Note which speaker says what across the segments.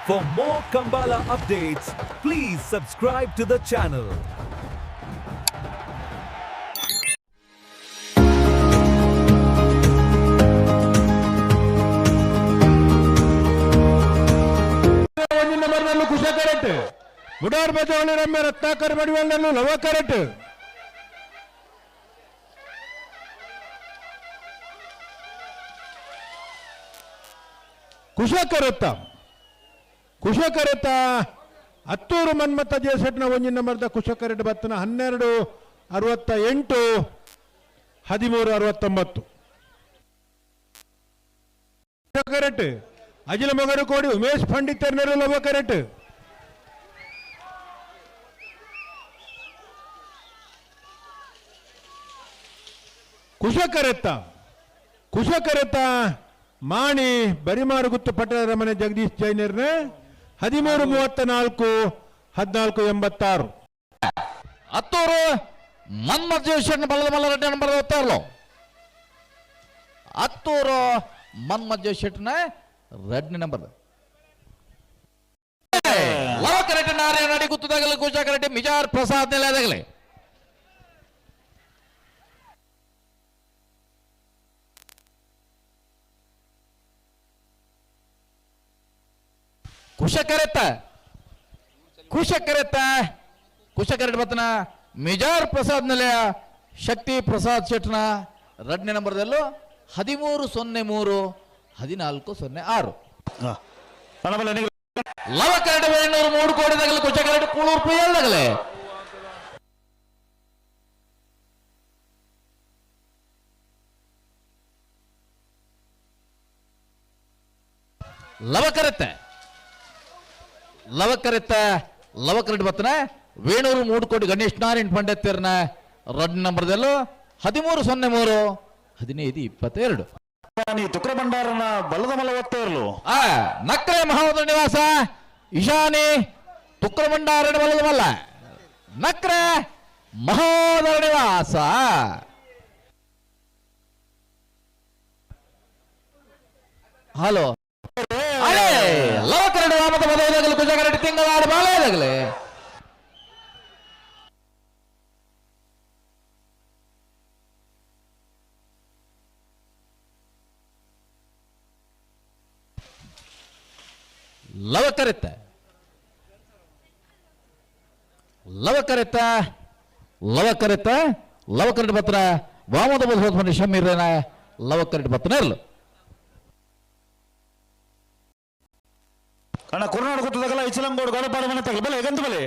Speaker 1: For more Kambala updates, please subscribe to the channel.
Speaker 2: ಒಂಜಿ ನಂಬರ್ನಲ್ಲೂ Kusha correct ಮುಡಾರ್ ಬಜಾವಳಿ ರಮ್ಯ Ratnakar ಮಡಿವಾಳನಲ್ಲೂ Lava correct. Kusha ಕರೆತ್ತ ಕುಶ ಕರೆತ್ತ ಹತ್ತೂರು ಮನ್ಮಥ ಜೇಸಟ್ನ ಒಂಜಿ ನಂಬರ್ದ ಕುಶ ಕರೆಟ್ ಬತ್ತನ 12:68 13:69. ಕರೆಕ್ಟ್ ಅಜಿಲ ಮೊಗರು ಕೋಡಿ ಉಮೇಶ್ ಪಂಡಿತರ್ನರು ಲವ ಕರೆಕ್ಟ್. ಕುಶ ಕರೆತ್ತ ಕುಶ ಕರೆತ್ತ ಮಾಣಿ ಬರಿಮಾರುಗುತ್ತು ಪಟ್ಟಣದ ಮನೆ ಜಗದೀಶ್ ಜೈನರ್ನ 13:34 14:86.
Speaker 3: ಹತ್ತೂರು ಮನ್ಮಥ ಜೋಶಿಯನ್ನು ಬಲದ ಮಲ್ಲ ರೆಡ್ಡಿ ನಂಬರ್ ಒತ್ತಾರಲು. ಹತ್ತೂರು ಮನ್ಮಥ ಜೋಶಿಟ್ನ ರೆಡ್ನಿ ನಂಬರ್. ಲವ ಕರೆಕ್ಟ್ ನಾರಾಯಣ ಅಡಿ ಗುತ್ತದಾಗಲಿ ಕುಶ ಕರೆಕ್ಟ್ ಮಿಜಾರ್ ಪ್ರಸಾದ್ ನೆಲೆದಾಗಲಿ. ಕುಶ ಕರೆತ್ತ ಕುಶ ಕರೆತ್ತ ಕುಶ ಕರೆಕ್ಟ್ ಬತ್ತನ ಮಿಜಾರ್ ಪ್ರಸಾದ್ ನೆಲೆಯ ಶಕ್ತಿ ಪ್ರಸಾದ್ ಶೆಟ್ನ ಎರಡನೇ ನಂಬರ್ದಲ್ಲೂ 13:03 14:06. ಲವ ಕರೆಕ್ಟ್ ವೇಣೂರು 3 ಕೋಟಿ ತಗಲಿ ಕುಶ ಕರೆಕ್ಟ್ ಕೂಳೂರು ಪುಯ್ಯಲ್ ತಗಲೆ. ಲವ ಕರೆತ್ತೆ ಲವ ಕರೆತ್ತ ಲವ ಕರೆಕ್ಟ್ ಬತ್ತನ ವೇಣೂರು 3 ಕೋಟಿ ಗಣೇಶ್ ನಾರಾಯಣ್ ಪಂಡಿತರ್ನ ರಡ್ ನಂಬರ್ದಲ್ಲೂ 13:03 15:22.
Speaker 4: ತುಕ್ರ ಭಂಡಾರನ ಬಲದ ಮಲ ಒತ್ತಾ ಇರ್ಲು.
Speaker 3: ಆ ನಕ್ರೆ ಮಹೋದರ ನಿವಾಸ ಇಶಾನಿ ತುಕ್ರಭಂಡಾರಣ ಬಲದ ಮಲ್ಲ ನಕ್ರೆ ಮಹೋದರ ನಿವಾಸ. ಹಲೋ ಅರೆ ಲವ ಕರಡು ವಾಮದ ಬದಲಾಗಲಿ ಕುಜ ಕರಡು ತಿಂಗಳಾಡು ಬಾಳೆದಾಗಲಿ. ಲವ ಕರೆತ್ತ ಲವ ಕರೆತ್ತ ಲವ ಕರೆತ್ತ ಲವ ಕರೆಟ್ ಪತ್ರ ವಾಮದ ಬದಲ ಶಮೀರನ ಲವ ಕರೆಟ್ ಪತ್ರ ಇರಲು.
Speaker 4: ಅಣ್ಣ ಕುರ್ನಾಡು ಗೊತ್ತದಾಗಲ್ಲ ಇಚಲಂಗೋಡು ಗಡಪಾಡ ಮನೆ ತಗಲಿ ಬಲೆ ಎಗಂತ ಬಲೆ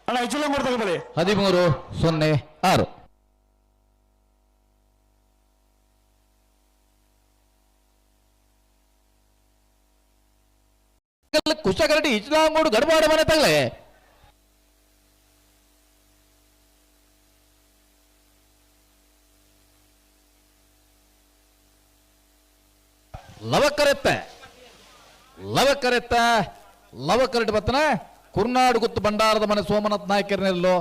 Speaker 4: ಅಣ್ಣ ಇಚಲಂಗೋಡು ತಗಲಿ ಬಲೆ.
Speaker 3: 13:06. ಕುಶಕರಡಿ ಇಚ್ಲಾಂಗೋಡು ಗಡಬಾಡ ಮನೆ ತಗಲೆ. ಲವಕರೆತ್ತ ಲವಕರೆತ್ತ ಲವಕರೆಟ್ ಬತ್ತನ ಕುರ್ನಾಡು ಗುತ್ತು ಭಂಡಾರದ ಮನೆ ಸೋಮನಾಥ್ ನಾಯಕರನೆಲ್ಲೋ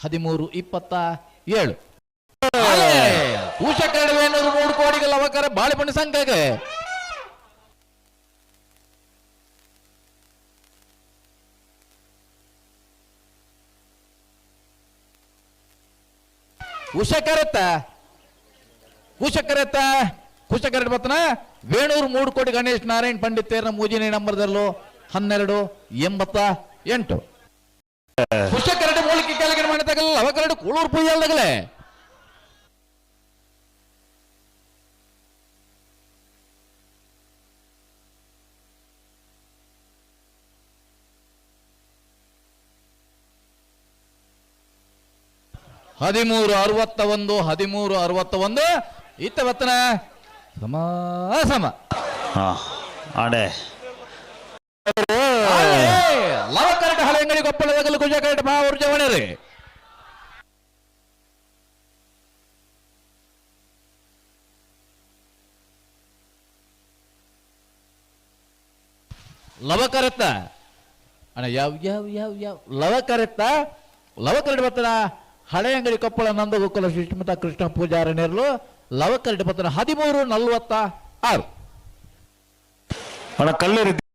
Speaker 3: 13:27. ಕೂಶಕರಡು ವೇಣೂರು 3 ಕೋಟಿಗೆ ಲವಕರ ಬಾಳೆಪಣ್ಣು ಸಂಘಕ್ಕೆ. ಕುಶಕರೆತ್ತ ಕುಶಕರೆತ್ತ ಕುಶಕರೆಟ್ ಬತ್ತನ ವೇಣೂರು 3 ಕೋಟಿ ಗಣೇಶ್ ನಾರಾಯಣ್ ಪಂಡಿತೇರ್ನ ಮೂಜಿನೇ ನಂಬರ್ದಲ್ಲೂ 12:88. ಕುಶಕರಡು ಮೂಲಿಕೆ ಕೆಳಗಡೆ ಮಾಡಿ ತಗಲ್ಲ ಅವಕರಡು ಕೂಳೂರು ಪೂಜೆ ತಗಲೆ. 13:61 13:61 ಇತ್ತ ಬತ್ತನ ಸಮ ಸಮ.
Speaker 4: ಆಡೆ
Speaker 3: ಲವ ಕರೆಕ್ಟ್ ಹಳೆ ಅಂಗಡಿ ಕೊಪ್ಪಳದಾಗಲು ಕುಜ ಕರೆಕ್ಟ್ ಮಹಾ ಊರ್ಜವಣೆ. ಲವಕರತ್ತ ಅಣ್ಣ ಯಾವ ಯಾವ ಯಾವ ಯಾವ ಲವಕರತ್ತ ಲವಕರಡು ಬತ್ತನ ಹಳೆ ಅಂಗಡಿ ಕೊಪ್ಪಳ ನಂದಗೋಕುಲ ಸುಷ್ಮಿತಾ ಕೃಷ್ಣ ಪೂಜಾರನೇರ್ಲು ಲವಕರಡು ಬತ್ತನ 13:46.
Speaker 4: ಅಣ್ಣ, ಕಲ್ಲೇರಿ.